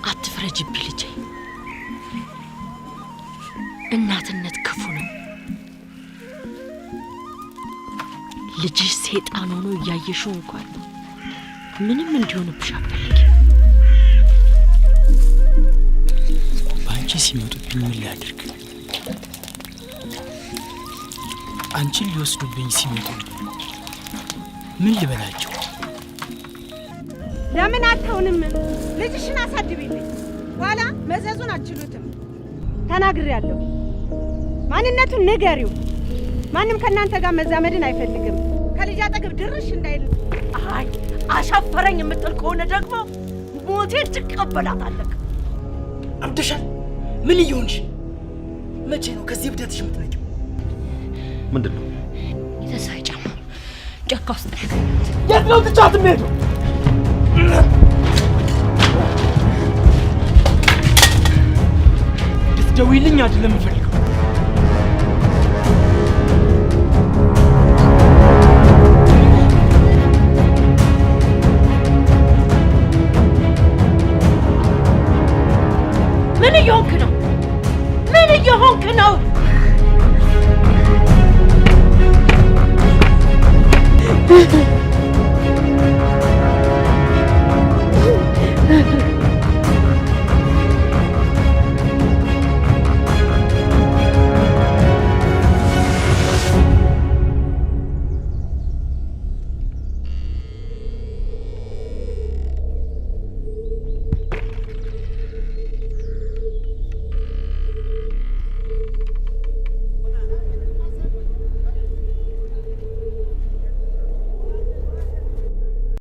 አትፍረጅብኝ ልጄ። እናትነት ክፉ ነው። ልጅሽ ሴጣን ሆኖ እያየሽው እንኳን ምንም እንዲሆንብሽ አትፈልጊም። በአንቺ ሲመጡብኝ ምን ላድርግ? አንቺን ሊወስዱብኝ ሲመጡ ምን ልበላቸው? ለምን አትሆንም? ልጅሽን አሳድቢልኝ። ኋላ መዘዙን አትችሉትም። ተናግሬያለሁ። ማንነቱን ንገሪው። ማንም ከእናንተ ጋር መዛመድን አይፈልግም። ከልጅ አጠገብ ድርሽ እንዳይል። አይ አሻፈረኝ የምትል ከሆነ ደግሞ ሞቴን ትቀበላታለህ። አብደሻል? ምን እየሆንሽ? መቼ ነው ከዚህ እብደትሽ የምትነቂው? ምንድን ነው? የተስፋዬ ጫማ ጫካ ውስጥ ነው ያገኘሁት። የት ነው ትቻት የምሄደው? እንድትደውይልኝ አይደለም የምፈልገው።